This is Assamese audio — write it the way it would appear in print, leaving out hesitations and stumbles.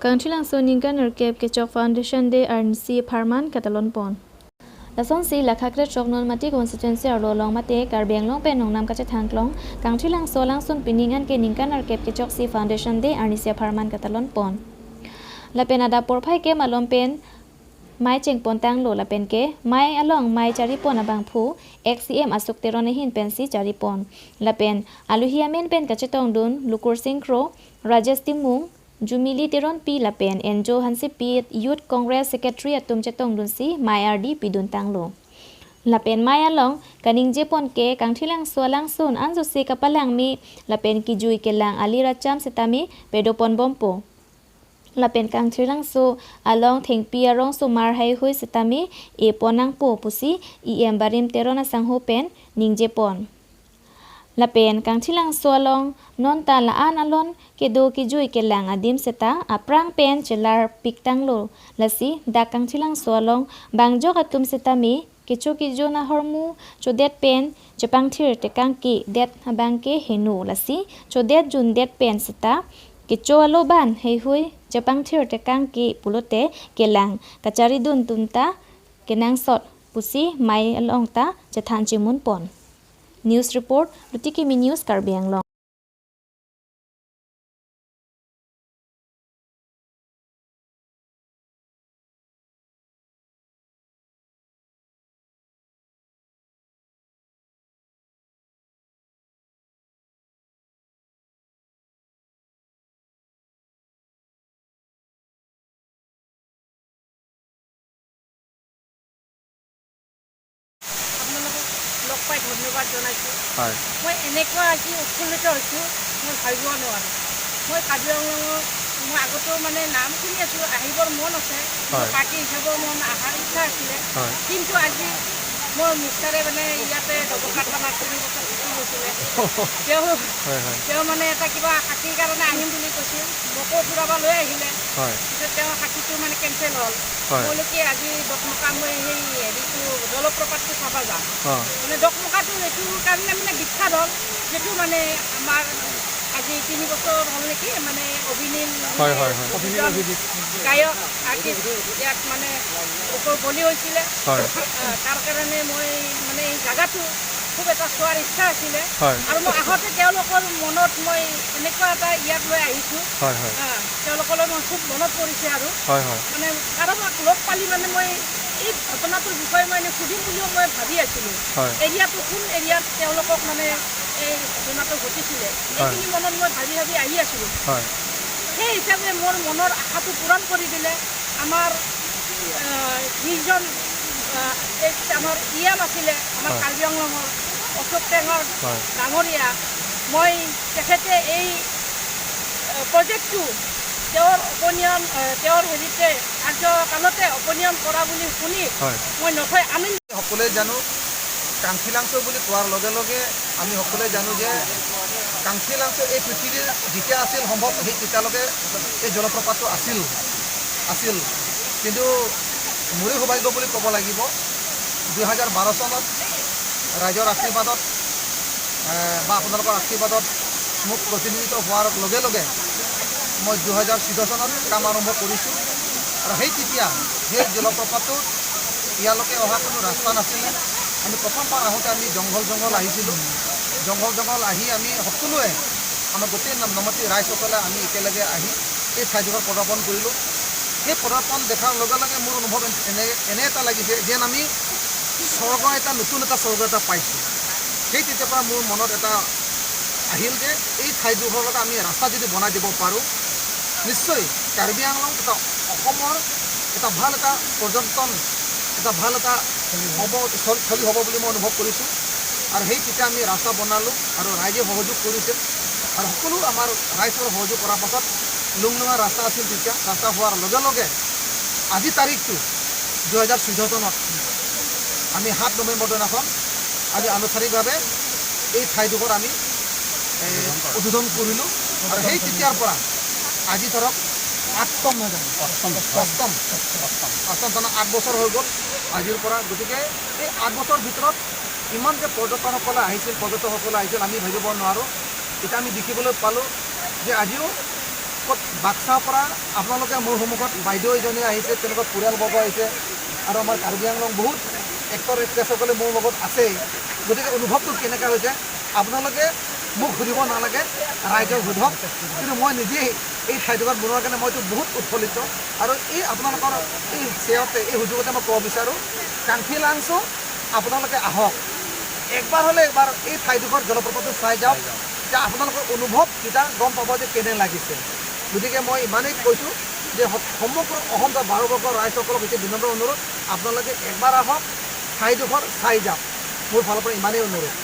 Kangchilang so ningkan erkep kechok Foundation Day arnsi pharman katalon pon. Lason si lakhakre chok non mati constituency arlo long mate Karbi Anglong pe nongnam kache thangklong kangchilang so langsun piningan ke ningkan erkep kechok si Foundation Day arnsi pharman katalon pon. Lapen ada porphai ke malom pen mai cheng pon tang lo lapen ke mai along mai chari pon abang phu XCM asuk teron hin pen si chari pon. Lapen aluhiamen pen kachetong dun lukur singkro Rajesh Timung Jumili teron pi lapen enjo hansi pi Youth Congress Secretary atum chetong dun si mai RD pi dun tanglo. Lapen mai along kaning jepon ke kangthilang swalang sun anjo si kapalang mi lapen kijui kelang ali racham setami pedopon bompo. Lapen kangthilang su along thengpi arong su mar hai hui setami e ponang po pusi EM barim terona sangho pen ningjepon. Lapen kangthilang sualong non ta laan alon ke do ki jui ke lang adim seta aprang pen chelar piktang lo lasi da kangthilang sualong bangjo atum seta mi kichu ki jo na hormu chodet pen chepang thir te kang ki det bang ke henu lasi chodet jun det pen seta kicho alo ban hei hui chepang thir te kang ki pulote ke lang kachari dun tumta kenang sot pusi mai along ta chethan chimun pon. News report, Lutikimi News, Karbi Anglong. লগ পাই ধন্যবাদ জনাইছোঁ। মই এনেকুৱা আজি উৎফুল্লিত হৈছোঁ, মই ভাবিব নোৱাৰোঁ। মই কাৰ্বি আংলঙৰ মই আগতেও মানে নাম শুনি আছোঁ, আহিবৰ মন আছে, পাৰ্টি হিচাপেও মন অহাৰ ইচ্ছা আছিলে, কিন্তু আজি মোৰ মিষ্টাৰে মানে ইয়াতে ডবকা থানাত 3 বছৰ থাকি গৈছিলে। তেওঁ মানে এটা কিবা সাক্ষীৰ কাৰণে আহিম বুলি কৈছিল, মোকো ফুৰাব লৈ আহিলে। পিছত তেওঁ সাক্ষীটো মানে কেঞ্চেল হ'ল। মই কি আজি ডকমকা মই সেই হেৰিটো জলপ্ৰপাতটো চাব যাম। মানে ডকমকাটো এইটো কাৰণে মানে বিখ্যাত হ'ল, যিটো মানে আমাৰ আজি 3 বছৰ হ'ল নেকি, মানে অভিনীল গায়ক আৰ্টিষ্ট ইয়াত মানে ওপৰ বলি হৈছিলে। তাৰ কাৰণে মই মানে এই জেগাটো খুব এটা চোৱাৰ ইচ্ছা আছিলে, আৰু মই আহোঁতে তেওঁলোকৰ মনত মই এনেকুৱা এটা ইয়াত লৈ আহিছোঁ, তেওঁলোকলৈ মই খুব মনত পৰিছে। আৰু মানে কাৰোবাক লগ পালি মানে মই এই ঘটনাটোৰ বিষয়ে মই সুধিম বুলিও মই ভাবি আছিলোঁ। এৰিয়াটো কোন এৰিয়াত তেওঁলোকক মানে এই ঘটনাটো ঘটিছিলে, এইখিনি মনত মই ভাবি ভাবি আহি আছিলোঁ। সেই হিচাপে মোৰ মনৰ আশাটো পূৰণ কৰি দিলে আমাৰ যিজন আমাৰ ই এম আছিলে আমাৰ কাৰ্বি আংলঙৰ অশোক টেঙৰ ডাঙৰীয়া, মই তেখেতে এই প্ৰজেক্টটো তেওঁৰ অপনিয়ন তেওঁৰ হেৰিতে কাৰ্যকালতে অপনিয়ন কৰা বুলি শুনি মই নথৈ আনন্দ। সকলোৱে জানো কাংখিলাংছ বুলি কোৱাৰ লগে লগে আমি সকলোৱে জানো যে কাংখিলাংছ এই পৃথিৱীৰ যেতিয়া আছিল সম্ভৱ সেই তেতিয়ালৈকে এই জলপ্ৰপাতটো আছিল আছিল কিন্তু মোৰে সৌভাগ্য বুলি ক'ব লাগিব, 2012 চনত ৰাইজৰ আশীৰ্বাদত বা আপোনালোকৰ আশীৰ্বাদত মোক প্ৰতিনিধিত্ব হোৱাৰ লগে লগে মই 2014 চনত কাম আৰম্ভ কৰিছোঁ। আৰু সেই তেতিয়া সেই জলপ্ৰপাতটোত ইয়ালৈকে অহা কোনো ৰাস্তা নাছিলে। আমি প্ৰথমবাৰ আহোঁতে আমি জংঘল জংঘল আহিছিলোঁ। জংঘল জংঘল আহি আমি সকলোৱে আমাৰ গোটেই নমতী ৰাইজসকলে আমি একেলগে আহি এই ঠাইডোখৰ পদাৰ্পণ কৰিলোঁ। সেই পদাৰ্পণ দেখাৰ লগে লগে মোৰ অনুভৱ এনে এনে এটা লাগিছে যেন আমি স্বৰ্গ এটা নতুন এটা স্বৰ্গ এটা পাইছোঁ। সেই তেতিয়াৰ পৰা মোৰ মনত এটা আহিল যে এই ঠাইডোখৰলৈকে আমি ৰাস্তা যদি বনাই দিব পাৰোঁ, নিশ্চয় কাৰ্বি আংলং এটা অসমৰ এটা ভাল এটা পৰ্যটন এটা ভাল এটা হ'ব স্থলী হ'ব বুলি মই অনুভৱ কৰিছোঁ। আৰু সেই তেতিয়া আমি ৰাস্তা বনালোঁ আৰু ৰাইজে সহযোগ কৰিছে আৰু সকলো আমাৰ ৰাইজৰ সহযোগ কৰাৰ পাছত লুংলুঙা ৰাস্তা আছিল তেতিয়া ৰাস্তা হোৱাৰ লগে লগে আজি তাৰিখটো 2014 চনত আমি 7 নৱেম্বৰ দিনাখন আজি আনুষ্ঠানিকভাৱে এই ঠাইডোখৰ আমি উদ্বোধন কৰিলোঁ। আৰু সেই তেতিয়াৰ পৰা আজি ধৰক অষ্টম চনত 8 বছৰ হৈ গ'ল আজিৰ পৰা। গতিকে এই 8 বছৰৰ ভিতৰত ইমান যে পৰ্যটনসকলে আহিছিল, পৰ্যটকসকলে আহিছিল আমি ভাবিব নোৱাৰোঁ। এতিয়া আমি দেখিবলৈ পালোঁ যে আজিও ক'ত বাক্সাৰ পৰা আপোনালোকে মোৰ সন্মুখত বাইদেউ এজনী আহিছে, তেওঁলোকৰ পৰিয়ালবৰ্গ আহিছে আৰু আমাৰ কাৰ্বি আংলং বহুত এক্টৰ এক্ট্ৰেছসকলে মোৰ লগত আছেই। গতিকে অনুভৱটো কেনেকুৱা হৈছে আপোনালোকে মোক সুধিব নালাগে, ৰাইজক সোধক। কিন্তু মই নিজেই এই ঠাইডোখৰত বনোৱাৰ কাৰণে মইতো বহুত উৎফুল্লিত। আৰু এই আপোনালোকৰ এই চেয়তে, এই সুযোগতে মই ক'ব বিচাৰোঁ, কাংথিলাংছ' আপোনালোকে আহক, একবাৰ হ'লে একবাৰ এই ঠাইডোখৰ জলপ্ৰপাতটো চাই যাওক, তেতিয়া আপোনালোকৰ অনুভৱ তেতিয়া গম পাব যে কেনে লাগিছে। গতিকে মই ইমানেই কৈছোঁ যে সমগ্ৰ অসম তথা ভাৰতবৰ্ষৰ ৰাইজসকলক হৈছে বিনম্ৰ অনুৰোধ, আপোনালোকে একবাৰ আহক, ঠাইডোখৰ চাই যাওক। মোৰ ফালৰ পৰা ইমানেই অনুৰোধ।